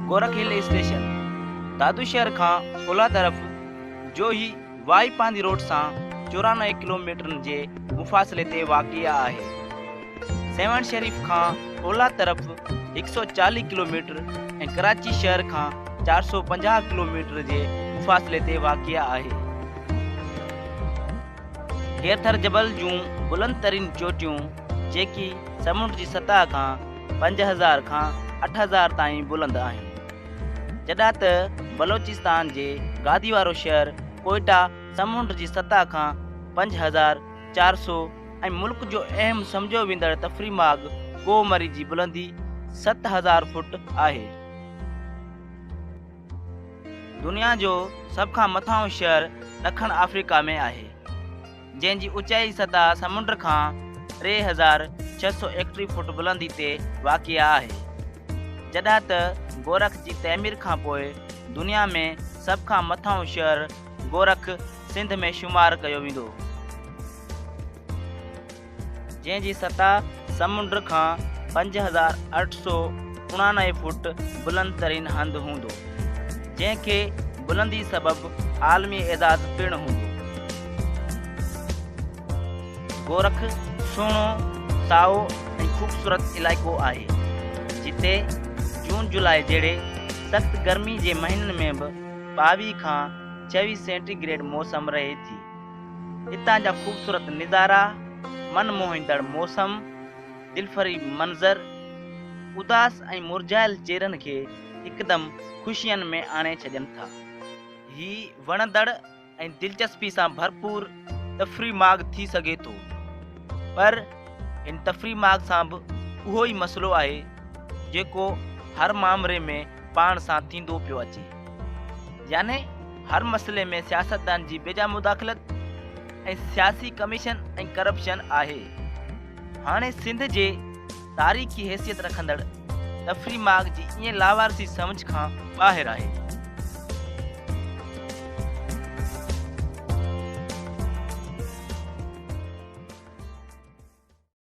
گورک hill station Dadu شهر کان اولهه طرف جوهي وائي پانڌي روڊ سان 94 ڪلوميٽرن جي مفاصلي تي واقع آهي. سيوهڻ شريف کان اولهه طرف 140 ڪلوميٽر ۽ ڪراچي شهر کان 450 ڪلوميٽر جي مفاصلي تي واقع آهي. کيرٿر جبل جون بلند ترين چوٽيون جيڪي سمنڊ جي سطح کان 5000 کان 8000 تائين بلند آهن. جڏهن ته بلوچستان جي گادي وارو شهر ڪوئيٽا سمنڊ جي سطح کان 5400 ۽ ملڪ جو اهم سمجهيو ويندڙ تفريحي ماڳ ڪوهه مري جي بلندي 7000 فوٽ آهي. دنيا جو سڀ کان مٿانهون شهر ڏکڻ آفريڪا ۾ آهي، جنهن جي اوچائي سطح سمنڊ کان 3631 فوٽ بلندي تي واقع آهي. جڏهن ته گورک جي تعمير کان پوء دنيا ۾ سڀ کان مٿانهون شهر گورک سنڌ ۾ شمار ڪيو ويندو. جنهن جي سطح سمنڊ کان 5899 فوٽ بلند ترين هنڌ هوندو، جنهن کي بلندي سبب عالمي اعزاز پڻ هوندو. گورک سهڻو، سائو ۽ خوبصورت علائقو آهي، جتي جون جولاء جهڙي سخت گرمي جي مهينن ۾ به 22 کان 26 سينٽي گريڊ موسم رهي ٿي. هتان جا خوبصورت نظارا، من موهيندڙ موسم، دلفريب منظر، اداس ۽ مرجهايل چهرن کي هڪدم خوشين ۾ آڻي ڇڏين ٿا. هي وڻندڙ ۽ دلچسپي سان ڀرپور تفريحي ماڳ ٿي سگهي ٿو، پر هن تفريحي ماڳ سان به اهو ئي مسئلو آهي، جيڪو هر مامري ۾ پاڻ سان ٿيندو پيو اچي. يعني هر مسئلي ۾ سياستدان جي بيجا مداخلت ۽ سياسي ڪميشن ۽ ڪرپشن آهي. هاڻي سنڌ جي تاريخي حيثيت رکندڙ تفريح ماڳ جي ائين لاوارثي سمجهه کان ٻاهر آهي.